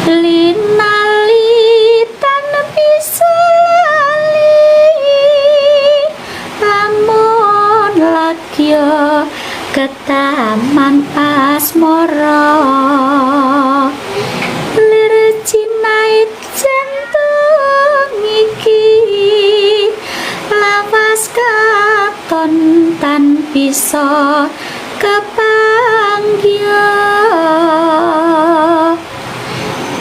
Linali tan bisa lali, lamun lagya ketaman asmara, lir cinait jantung iki lawas katon tan bisa kepanggya.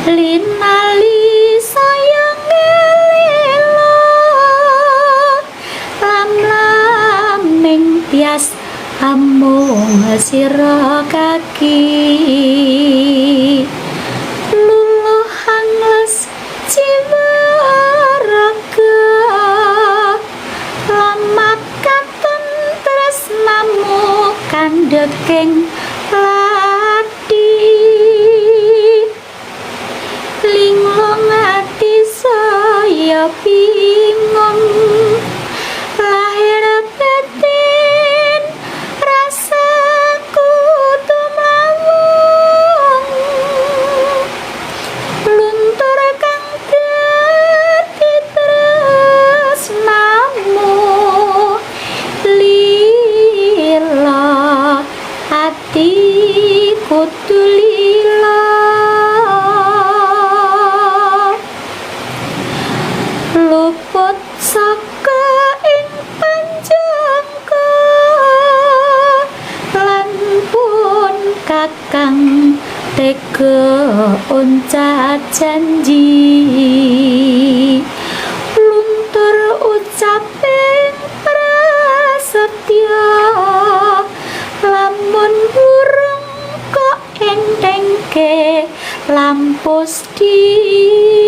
Linali saya ngelelo, lam-laming tias amung sira kaki, luluh angles jiwa raga, lamat katon tresnamu kandheking lathi. Linglung ati saya bingung, lahir batin rasaku tumawung, luntur kang dadi tresnamu, lila ati kudu lila, luput saka ing panjangka, lan pun kakang tega oncat janji, luntur ucaping prasetya, lamun burung kok entengke lampus dia.